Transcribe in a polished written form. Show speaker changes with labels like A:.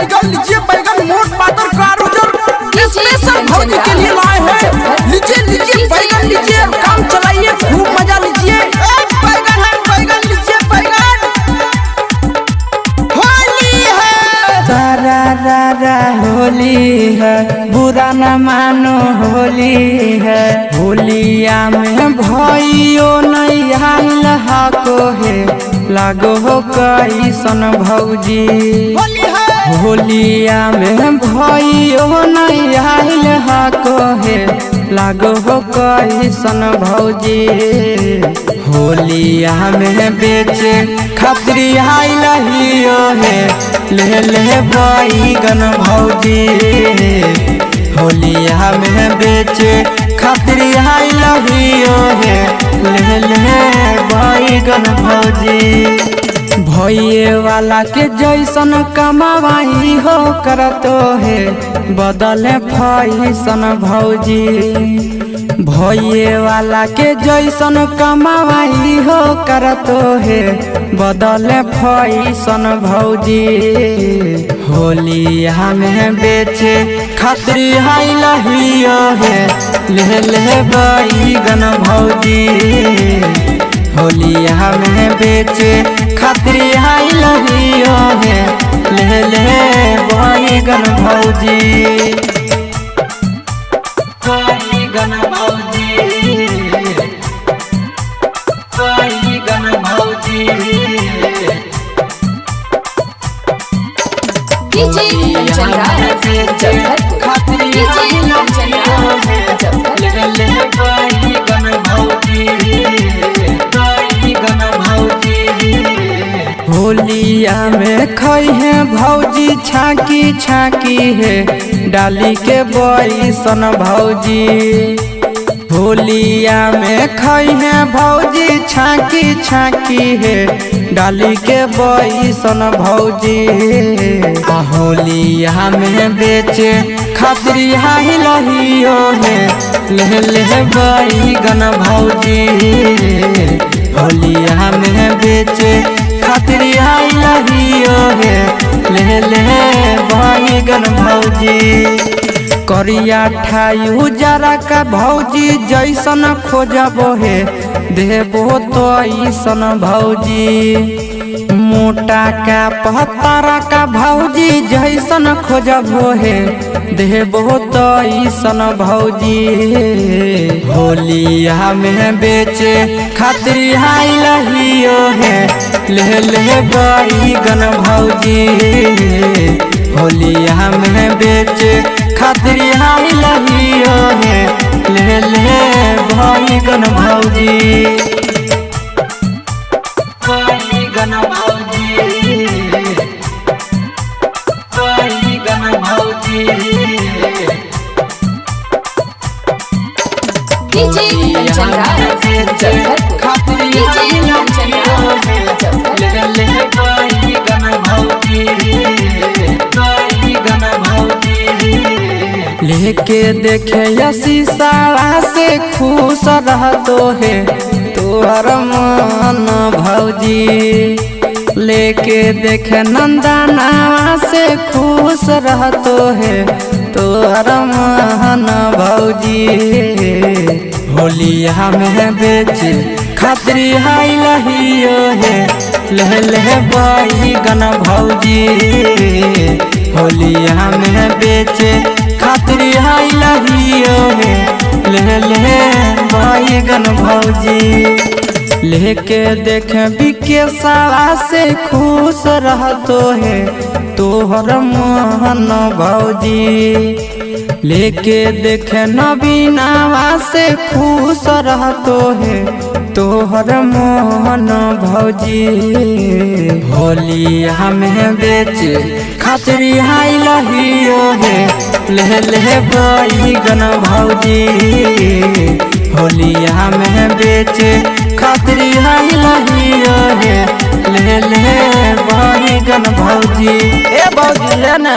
A: बैगन, लीजिए बैगन, मोट पातर कार उजर स्पेशल भौजी के लिए लाए हैं। लीजिए लीजिए बैगन लीजिए, काम चलाइए, खूब मजा लीजिए। बैगन है बैगन, लीजिए बैगन, होली है।
B: सारा रा रा होली है, बुरा न मानो होली है। होलिया में भइयो नहीं आइल हको हे, लागो हो कैसन भौजी।
A: होली है।
B: होलिया में भइयो नहीं आइल हको हे, लागो हो कैसन भौजी। होलिया में बेचे खातिर आइल हियो हे, ले ले बैगन भौजी। होलिया में बेचे खातिर आइल हियो हे, ले ले बैगन भौजी। भइये वाला के जैसन कमावाई हो करतो है, बदले फैसन भौजी। भइये वाला के जैसन कमावाई हो करतो है, बदले फैसन भौजी। होलिया में बेचे खातिर आइल हियो हे, ले ले बैगन भौजी। होलिया में बेचे खातिर आइल हियो हे, ले ले बैगन भौजी। बैगन भौजी, बैगन भौजी।
C: DJ Kanchan Raj Muzaffarpur, DJ Kanchan Raj Muzaffarpur.
B: ले ले बैगन भौजी, बैगन भौजी। होलिया में खई है भौजी छाकी छाकी है, डाली के बैसन भौजी। होलिया में खई है भौजी छाकी छाकी है, डाली के बैसन भौजी। आ होलिया में बेचे खातिर आइल हियो हे, ले ले बैगन भौजी। होलिया में बेचे खातिर आइल हियो हे, ले ले बैगन भौजी। करिया ठाई उजरा का भौजी जैसन खोजबो हे, देबो तो ऐसन भौजी। मोटा का पतरा का भौजी जैसन खोजबो हे, देबो तो ऐसन भौजी। होलिया में बेचे खातिर आइल हियो हे, ले ले बैगन भौजी। होलिया में बेचे खातिर आइल हियो हे, ले ले बैगन भौजी। बैगन भौजी, बैगन भौजी।
C: DJ Kanchan Raj Muzaffarpur, DJ Kanchan Raj Muzaffarpur.
B: ले ले बैगन भौजी, बैगन भौजी। लेके देखे शीशाला से खुश रहतो है तोहर मन भौजी। लेके देखे नंदना से खुश रहतो है तोहर मन भौजी। होलिया में बेचे खातिर आइल हियो हे, ले ले बैगन भौजी। होलिया में बेचे खातिर आइल हियो हे, ले ले बैगन भौजी। लेके देख बिकेशवा से खुश रहतो है तोहर मोहन भौजी। लेके देख नबीनावा से खुश रहतो है तोहर मोहन भौजी। होलिया में बेचे खातिर आइल हियो हे, ले ले बैगन भौजी। होलिया में बेचे खातिर आइल हियो हे, ले ले बैगन भौजी। ए भौजी ले ना।